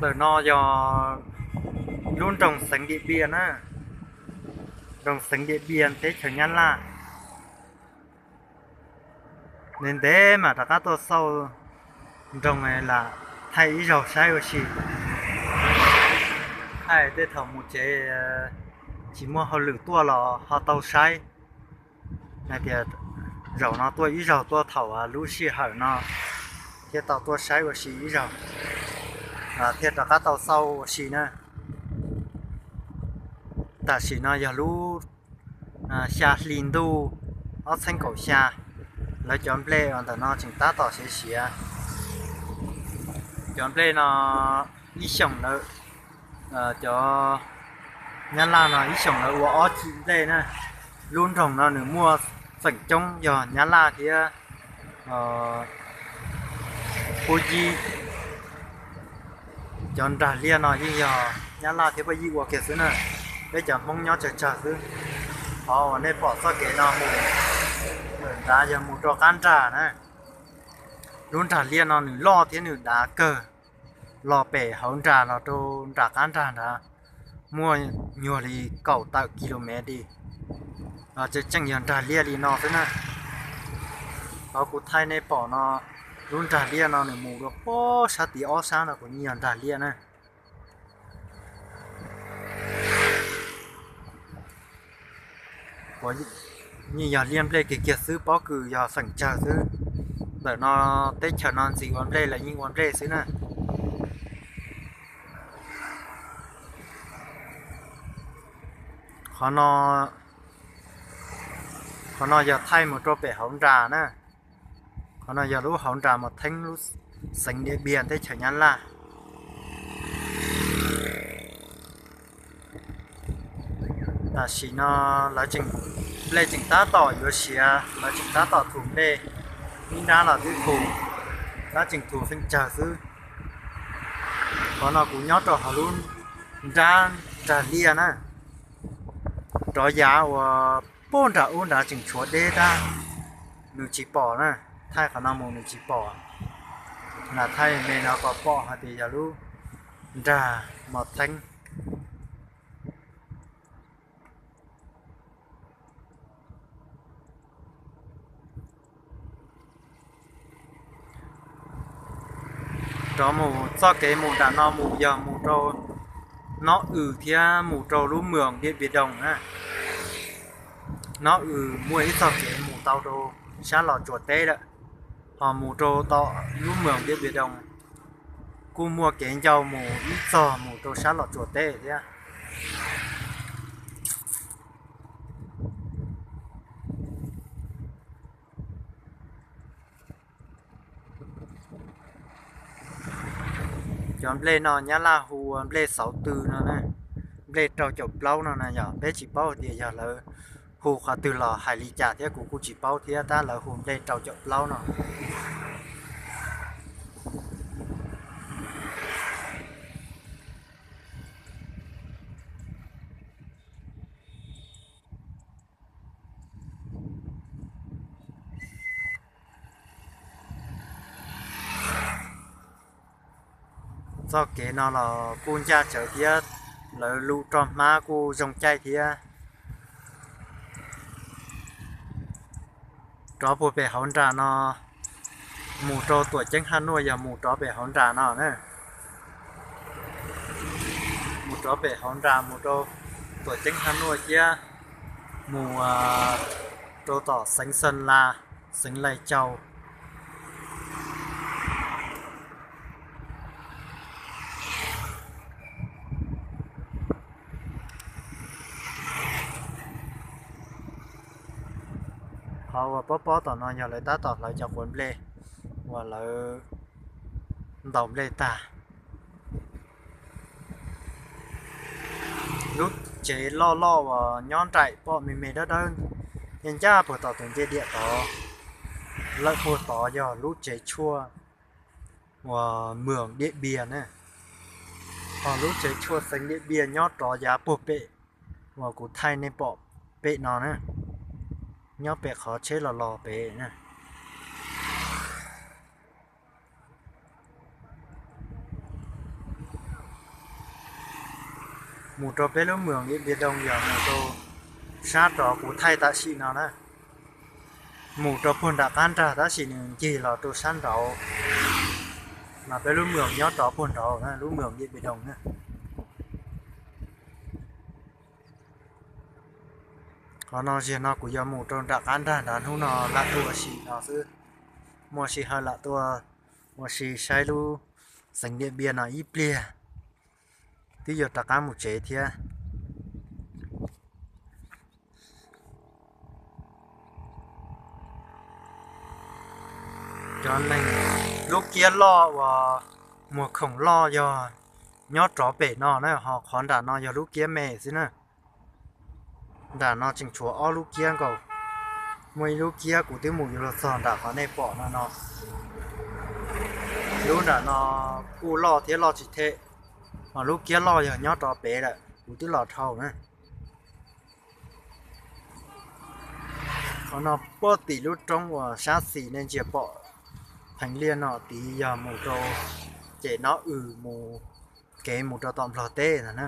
Ntawm no yog lub nroog xeev Diam Npiaj na, nroog xeev Diam Npiaj teb chaws Nyab Laj. Ntev ntev mas rov qab tuaj xauj nroog lam thaij ib zaug saib ua si. Thaij tej thaum mus tsev tsis muaj hauj lwm tuaj los ho tau saib. Hais tias zaum no tuaj ib zaug, tuaj thaum lub sij hawm no thiaj tau tuaj saib ua si ib zaug, thiaj rov qab tau xauj ua si na. Tam sim no yog lub xya hli ntuj ob txhiab kaum xya, lawv cov nplej uas ntawm no tseem tab tom siav siav. Cov nplej no ib xyoos lawv, cov Nyab Laj no ib xyoos lawv ua ob cim nplej na. Lub nroog no nws muaj feem coob yog Nyab Laj thiab Puab Yib. Cov nrag liaj no yeej yog Nyab Laj thiab Puab Yib ua kiag xwb na. Peb cov Hmoob nyob tsawg tsawg xwb. Qhov uas nej pom txoj kev no mus, nram nrad yog mus rau qab nrag na. Lub nrag liaj no nws loj thiab nws dav kawg. Los pem hauv nrag los rau nram qab nrag nrad muaj nyuag li kaum tawm kilomev li. Tseem tseem yog nrag liaj li no xwb na. Qhov kuv thaij nej pom no, lub nrag liaj no nws mus rau pob sab tid ob sab no kuv yeej yog nrag liaj na. Yeej yog liaj nplej kiag kiag xwb, pob kws yog feem tsawg xwb. Ntawm no teb chaws no ntxim ua nplej, lawv yeej ua nplej xwb na. Qhov no yog thaij mus rau pem hauv nrag na. Qhov no yog lub hauv nrag Mos Theeb, lub xeev Diam Npiaj teb chaws Nyab Laj. Tam sim no lawv tseem, nplej tseem tab tom yuav siav, lawv tseem tab tom thum nplej, ib nrab los twb thum, tab tseem thum feem tsawg xwb. Qhov no kuv nyob rau hauv lub nrab nrag liaj na. Rov yav uas puag nram ub nrad tseem tshuav deb tab, nws tsis pom na. Thaij qhov no mus nws tsis pom. Lam thaij me no kom pom hais tias yog lub nrag Mos Theeb. Rov mus txoj kev mus nram no mus yog mus rau Nob Ws thiab mus rau lub moos Diam Npiaj Doo na. Nob Ws muaj ib txoj kev mus tau rau sab Los Tsuas teb lawm, ho mus rau tom lub moos Diam Npiaj Doo kuj muaj kev ncau mus ib txog mus rau sab Los Tsuas teb thiab. Cov nplej no Nyab Laj hu ua nplej xauv tw no na, nplej rau caum plaub no na yog peb tsis paub tias yog lawv hu qhov twg los hais li cas thiab kuv kuj tsis paub thiab tab lawv hu nplej rau caum plaub no. Txoj kev no los kuj ncaj tsawv thiab, lawv lub roj hmab kuj zoo caij thiab. Rov puag pem hauv nram no mus rau Tuam Ceeb Haj Nuaj yog mus rov pem hauv nram no na. Mus rov pem hauv nram mus rau Tuam Ceeb Haj Nuaj thiab mus rau tom xeev Xeeb Las, xeev Lais Cau. Qhov uas pob pob tom no yog lawv tab tom hlawv cov quav nplej uas lawv ntaus nplej tag. Lub tsev loj loj uas nyob nraim pom me me dawb dawb ncaj ncaj puag tom tus ncej diam tod, lawm puag tod yog lub tsev tshuaj uas moos Diam Npiaj na. Ho lub tsev tshuaj xeev Diam Npiaj nyob rov yav puag pem uas kuv thaij nej pom pem no na, nyob pem qhov tsheb los los pem na. Mus rau peb lub moos Diam Npias Doo yog mus rau sab rov kuv thaij tam sim no na. Mus rau puag nram qab nrag tab sis nws ncig los rau sab nraud, mas peb lub moos nyob rov puag nraud na, lub moos Diam Npias Doo na. Qhov no ziag no kuv yuav mus rau nram qab nrag nrad hnub no lam tuaj ua si no xwb. Muaj sij hawm lam tuaj ua si saib lub xeev Diam Npias no ib pliag, twb yuav rov qab mus tsev thiab. Cov neeg, lub kiab loj uas muag khoom loj yog nyob rov pem no na, ho qhov nram no yog lub kiab me xwb na. Nram no tseem tshuav ob lub kiab nkaus. Muaj ib lub kiab kuv twb mus yuav luag txog nram qhov nej pom no no. Lub nram no kuj loj thiab loj tsis them, ho lub kiab loj yog nyob rov pem lawm, kuv twb los dhau na. Qhov no puag tim lub roob uas sab xis nej ntsia pom pheev liaj no tid yog mus rau cem no, mus kev mus rau tom Nplog teb no na.